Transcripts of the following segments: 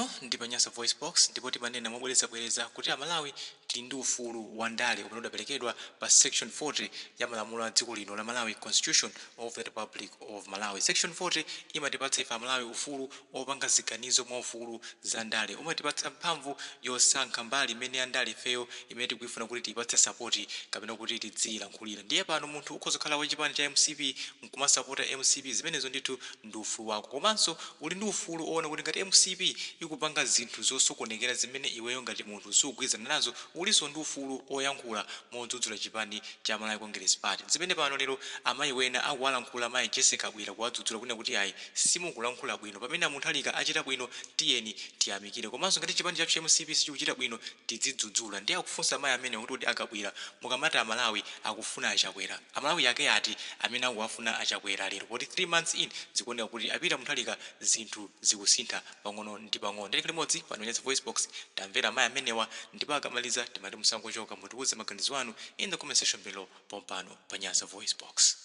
Pano ndi pa Nyasa VoiceBox, ndipo timanena mobwerezabwereza kuti Amalawi tili ndi ufulu wa ndale umene udaperekedwa pa Section 40 ya malamulo a dziko lino la Malawi, Constitution of the Republic of Malawi. Section 40 imatipatsa ife Amalawi ufulu opanga ziganizo mwaufulu za ndale. Umatipatsa mphamvu yosankha mbali imene ya ndale ifeyo imene tikuifuna kuti tiipatse sapoti kapena kuti tidziyilankhulira. Ndiye pano munthu ukhoza kukhala wachipani cha mcp nkumasapota mcp, zimenezo ndithu ndi ufulu wako. Komanso uli ndi ufulu owona kuti ngati mcp ikupanga zinthu zosokonekera zimene iweyo ngati munthu sukugwirizana nazo, ulinso ndi ufulu oyankhula modzudzula chipani cha Malawi Congress Party. Zimene pano lero amayi wena akuwalankhula mayi Jessie Kabwila, kuwadzudzula kunena kuti ayi, simukulankhula bwino. Pamene a Mutharika achita bwino, tiyeni tiyamikire, komanso ngati chipani chathu cha mcp sichikuchita bwino, tidzidzudzula. Ndiye akufunsa mayi amenewa kuti, kodi a Kabwila, mukamati Amalawi akufuna a Chakwera, Amalawi ake ati amene akuwafuna a Chakwera lero, poti 3 months in zikuoneka kuti a Peter Mutharika zinthu zikusintha pang'ono ndi pang'ono? Tiyeni limodzi pano Nyasa VoiceBox, tamvera amayi amenewa, ndipo akamaliza timati musangochoka, mutiuze maganizo anu in the comment section below pompano pa Nyasa VoiceBox.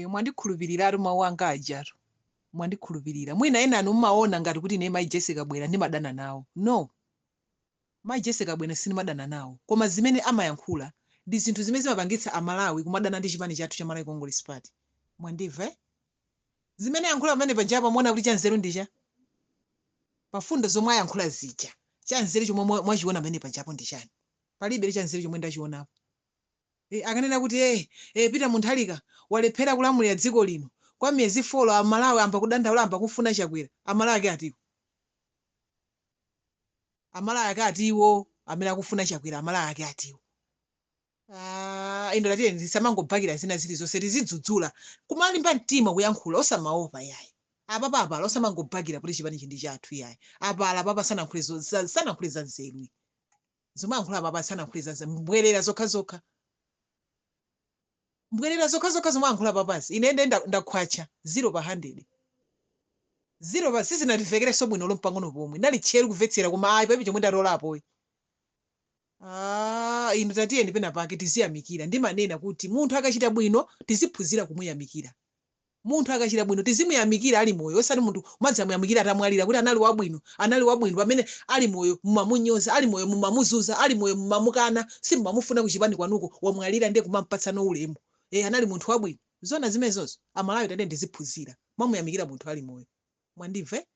Mwandikhulupiriratu mawu anga ajatu, mwandikhulupirira. Mwina enanu mumaona ngati kuti ine mayi Jessie Kabwila ndimadana nawo. No, mayi Jessie Kabwila sindimadana nawo, koma zimene amayankhula ndi zinthu zimene zimapangitsa Amalawi kumadana ndi chipani chathu cha Malawi Congress Party. Mwandimva, eh? Zimene ayankhula pamene pajapo, muona kuti chanzeru ndi cha pafundo zomwe ayankhula zija, chanzeru chomwe mwachiona pamene pajapo ndi chani? Palibe chanzeru chomwe ndachionapo. Akanena kuti Peter Mutharika walephera kulamulira dziko lino kwa miyezi 4, Amalawi amba kudandaula, amba kufuna Chakwera. Amalawi ake atiwo? Amalawi ake atiwo amene akufuna Chakwera? Amalawi ake atiwo? Ah, ino tatiye tisamangobakira zina zilizonse, tizidzudzula, kumalimba mtima kuyankhula, osamaopa yayi. Apapa apala, osamangobakira kuti chipani chi ndi chathu yayi. Apala apapa sanayankhule za nzeru. Zomwe ayankhula apapa sanayankhule za nzeru, mbwerera zokhazokha, mbwerera zokhazokha zomwe ayankhula apapazi. Ine nde ndakhwacha 0 pa 100, 0 pa sizinatimvekerenso bwino lompang'ono pomwe. Ndali tcheru kumvetsera, koma ayi, palibe chomwe ndatolapo. Ah, inu tatiyeni pena pake tiziyamikira. Ndimanena kuti munthu akachita bwino tiziphunzira kumuyamikira. Munthu akachita bwino tizimuyamikira ali moyo, osati munthu kumadzamuyamikira atamwalira kuti anali wabwino, anali wabwino, pamene ali moyo mumamunyoza, ali moyo mumamuzuza, ali moyo mumamukana, simumamufuna kuchipani kwanuko. Wamwalira ndiye kumampatsano ulemu, anali munthu wabwino. Zona zimenezozo? Amalawi, tatiyeni tiziphunzira mwamuyamikira munthu ali moyo. Mwandimva, eh?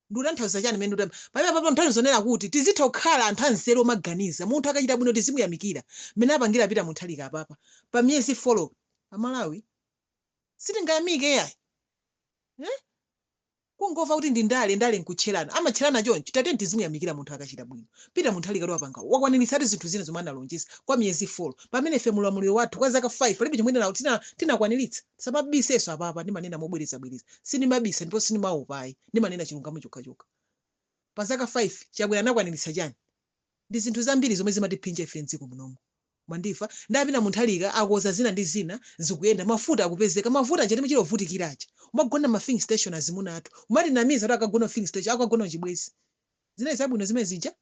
Ndikutanthauza chani mene ndikuti pamene papo? Nthawi zonena kuti tizitha kukhala anthu anzeru omaganiza. Munthu akachita bwino tizimuyamikira. Mmene apangira Peter Mutharika apapa pa miyezi 4, Amalawi sitingayamike yayi, eh? Kungomva kuti ndi ndale, ndale nkutcherana, amatcherana choncho. Tatiyeni tizimuyamikira munthu akachita bwino. Peter Mutharika wapanga, wakwaniritsatu zinthu zina zomwe analonjeza kwa miyezi 4, pamene ife mulamuliro wathu kwa zaka 5 palibe chomwe tinakwaniritsa. Samabisenso apapa, ndimanena mobwerezabwereza, sindimabisa ndipo sindimaopa ayi, ndimanena chilungamo chokhachokha. Pa zaka 5 Chakwera anakwaniritsa chani? Ndi zinthu zambiri zomwe zimatiphinja ife mdziko munomu. Mwandimva? Ndi a Peter Mutharika akoza zina ndi zina, zikuyenda, mafuta akupezeka. Mafuta aja timachita kuvutikira aja, umagona ma filling station, azimuna athu umatinamiza kuti akagona filling station, akagona chibwezi. Zinali zabwino zimene zija?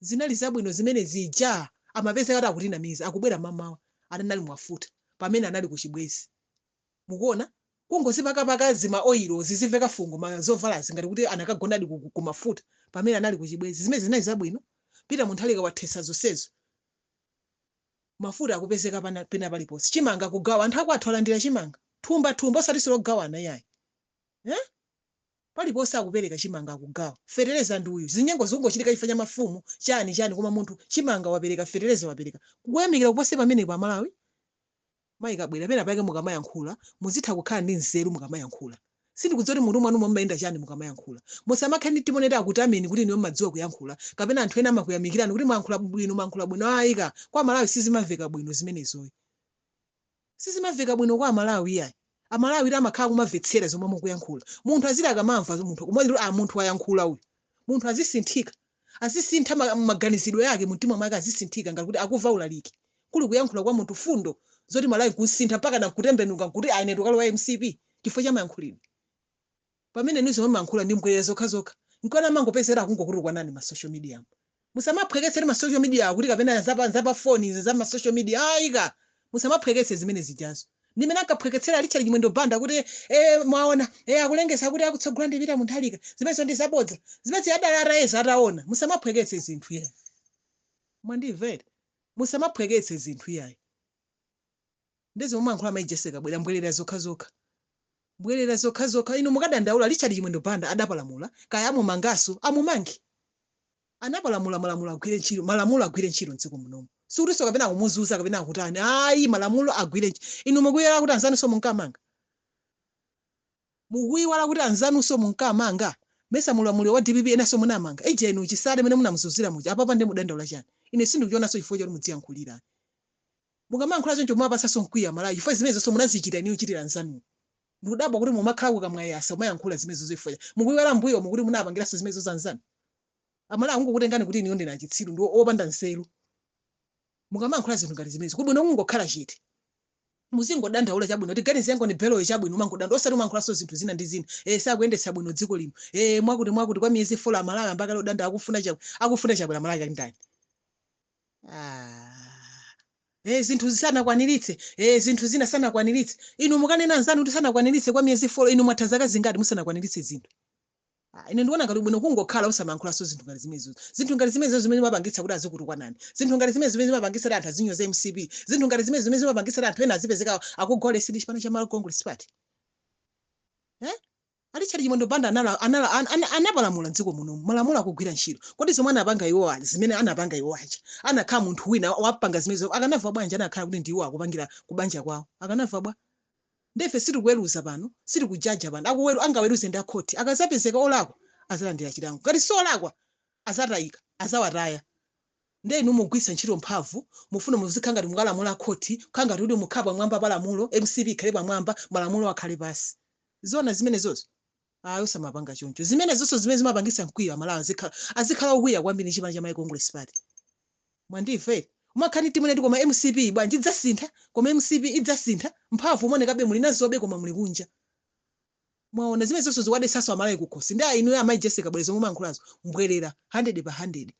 Zinali zabwino zimene zija? Amapezeka kuti akutinamiza, akubwera mamawa anali mwafuta pamene anali ku chibwezi. Mukuona kungozipakapaka zima oil zizimveka fungo ma zovalazi ngati kuti anakagonadi ku mafuta pamene anali ku chibwezi. Zimene zinali zabwino? Peter Mutharika wathesa zonsezo. Mafuta akupezeka pena paliponse, chimanga kugawa, anthu akwathu alandira chimanga thumba thumba, osati silogawana yayi, eh? Paliponse akupereka chimanga, akugawa fetereza ndi uyu. Zinyengo zikungochitika chifukwa cha mafumu, chani chani, koma munthu chimanga wapereka, fetereza wapereka. Kuyamikira kupose pamenepo, Amalawi? Mayi Kabwila, pena pake mukamayankhula muzitha kukhala ndi nzeru mukamayankhula. Sindikudziwa kuti mutu mwanu mumayenda chani mukamayankhula. Musamakhale ndi timoneti akutameni kuti inuyo mumadziwa kuyankhula, kapena anthu ena amakuyamikirani kuti mwayankhula bwino, mwayankhula bwino. Ayi ka, kwa Amalawi sizimamveka bwino zimenezoyi, sizimamveka bwino kwa Amalawi iyayi. Amalawi amakhala kumamvetsera zomwe mukuyankhula. Munthu aziti akamamva munthu kumati, "Ah, munthu wayankhula uyu," munthu azisinthika, azisintha maganizidwe ake, mumtima mwake azisinthika ngati kuti akuva ulaliki, kuli kuyankhula kwa munthu fundo zoti Malawi kusintha, mpaka nakutembenuka nkuti, "Ine ndikalowa MCP," chifukwa cha mayankhulidwe, pamene inu zomwe mayankhula ndi mbwerera zokhazokha. Nkona amangopezera akungokutukwanani ma social media. Musamaphweketse ma social media kuti kapena zapa foni izi za ma social media. Ayika, musamaphweketse zimene zijazo. Ndimene ankaphweketsera Richard Chimwendo Banda kuti e, mwaona e, akulengeza kuti akutsogola ndi Peter Mutharika, zimenezo ndi zabodza. Zimene adali atayeza ataona. Musamaphweketse zinthu iyayi. Mwandimvera? Musamaphweketse zinthu iyayi. Ndezi mumayankhula mayi Jessica Kabwera, mbwerera zokhazokha, mbwerera zokhazokha. Inu mukadandaula. Richard Chimwendo Banda adapalamula, kaya amumangaso amumange. Anapalamula, malamulo agwire ntchito, malamulo agwire ntchito mdziko munomu. Sikutinso kapena akumuzuza kapena akutani, ayi, malamulo agwire ntchito. Inu mukuyiwala kuti anzanunso munkamanga? Mukuyiwala kuti anzanunso munkamanga? Mesa mulamuliro wa DPP enanso munamanga? Ija inu Chisale mene munamuzunzira muja, apapa ndi mudandaula chani? Ine sindikuchionanso chifukwa choti mudziyankhulira. Mukamayankhula choncho mumapasanso mkwiyo Amalawi, chifukwa zimenezonso munazichita iniyo chitira anzanuwo. Ndikudabwa kuti mumakhala kukamwayasa umayankhula zimenezo chifukwa mukuyiwala mbuyo mukuti munapangiranso zimenezo za anzanu. Amalawi akungokutengani kuti iniyo ndinu achitsiru ndi opanda nzeru. Mukamayankhula zinthu ngati zimenezo, kubwino kungokhala chete, muzingodandaula chabwino, tiganize yango ni beloyo chabwino, umangodandaula, osati umayankhulanso zinthu zina ndi zina. E, sakuyendetsa bwino dziko lino, e, mwakuti mwakuti, kwa miyezi 4 Amalawi ambakale odanda, akufuna chakwe, akufuna chakwera Amalawi kali ndani? Ah. E, zinthu zisanakwaniritse, e, zinthu zina sanakwaniritse. Inu mukanena anzanu kuti sanakwaniritse kwa miyezi 4, inu mwatha zaka zingati musanakwaniritse zinthu? Ah, ine ndikuona ngati bwino kungokhala osamayankhulanso zinthu ngati zimenezo. Zinthu ngati zimenezo zimene zimapangitsa kuti azikutukwanani, zinthu ngati zimene zimene zimapangitsa kuti anthu azinyoza MCP, zinthu ngati zimene zimene zimapangitsa kuti anthu ena azipezeka akugolesi ndi chipani cha Malawi Congress Party. Eh, Richard Chimwendo Banda anapalamula mdziko muno, malamulo akugwira ntchito. Kodi zomwe anapanga iwo aja, zimene anapanga iwo aja, anakhala munthu wina wapanga zimenezo, akanamva bwanji? Anakhala kuti ndiwo akupangira kubanja kwawo, akanamva bwa? Ndefe sitikuweruza pano, sitikujaja pano. Angaweruze ndi akhoti. Akazapezeka olakwa azalandira chilango, ngati si olakwa azatayika, azawataya. Nde inu mugwiritsa ntchito mphamvu, mufuna muzikhala ngati mukalamula khoti, kukhala ngati kuti mukhala pamwamba pa lamulo. MCP ikhale pamwamba, malamulo akhale pasi. Zona zimenezozo? Ayi, osamapanga choncho. Zimenezonso zimene zimapangitsa mkwiyo, Amalawi azikhala okwiya kwambiri ndi chipani cha Malawi Congress Party. Mwandimva? Umakhani timene ti, koma MCP bwanji idzasintha? Koma MCP idzasintha? Mphamvu umaonekabe muli nazobe, koma muli kunja. Mwaona, zimene zonso zikuwadetsanso Amalawi kukhosi. Ndi inu amayi Jessica Bwere, zomwe mumayankhulazo mbwerera 100 pa 100,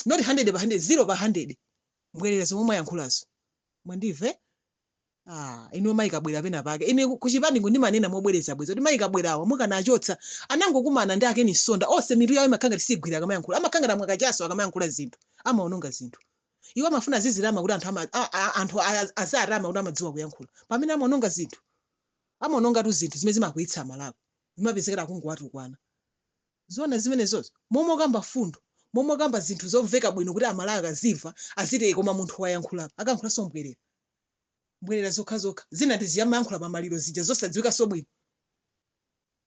not 100 pa 100, 0 pa 100, mbwerera zomwe mwayankhulazo. Mwandimva? Ah, inu mayi Kabwera, pena pake ine kuchipaniku ndimanena mobwerezabweza kuti mayi Kabwerawa mukanachotsa. Anangokumana ndi akeni Sonda onse, mitu yawo imakhala ngati sigwira akamayankhula, amakhala ngati amwakachaso akamayankhula zinthu, amaononga zinthu. Iwo amafuna azizirama kuti anthu ama, a, a, anthu azarama kuti amadziwa kuyankhula, pamene amaononga zinthu, amaonongatu zinthu zimene zimakwiyitsa Amalawi, zimapezekera akungowatukwana. Zona zimenezozo? Momwe kamba fundo, momwe kamba zinthu zomveka bwino kuti Amalawi akazimva aziti, "Koma munthu wayankhula." Akankhulanso mbwerera, mbwerera zokhazokha. Zina ndiziyamayankhula pamaliro zija zosadziwikanso bwino.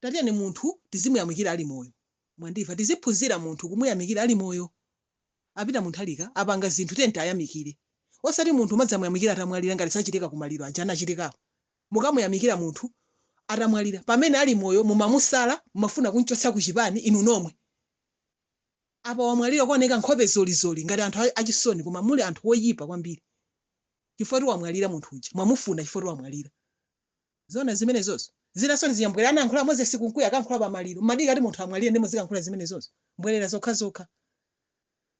Tatiyeni, munthu tizimuyamikira ali moyo. Mwandimva? Tiziphunzira munthu kumuyamikira ali moyo. Apita Munthalika apanga zinthu, tiyeni ayamikire, osati munthu umadzamuyamikira atamwalira ngati sachitika kumaliro aja anachitikawo. Mukamuyamikira munthu atamwalira pamene ali moyo mumamusala, mumafuna kumchotsa ku chipani inu nomwe. Apa wamwalira, kuoneka nkhope zolizoli ngati anthu achisoni, koma muli anthu oyipa kwambiri chifukwa ti wamwalira munthu uja, mwamufuna chifukwa ti wamwalira. Zona zimenezozo? Zinaso ndiziyambwera anayankhula Moses Kunkuyu akankhula pamaliro. Mmadika ati munthu amwalire ndi muzikankhula zimenezozo? Mbwerera zokhazokha.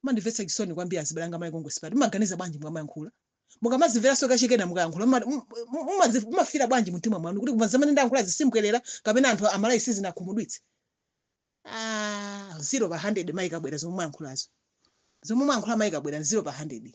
Mandimvetsa chisoni kwambiri azibale anga Malawi Congress Party. Mumaganiza bwanji mukamayankhula? Mukamazimveranso kachikena mukayankhula, mumafira bwanji mumtima mwanu kuti zimene ndayankhula zisimbwerera kapena anthu Amalawi sizinakhumudwitse? Ah, 0 pa 100, mayi Kabwera, zomwe mwayankhulazo, zomwe mwayankhula mayi Kabwera, 0 pa 100.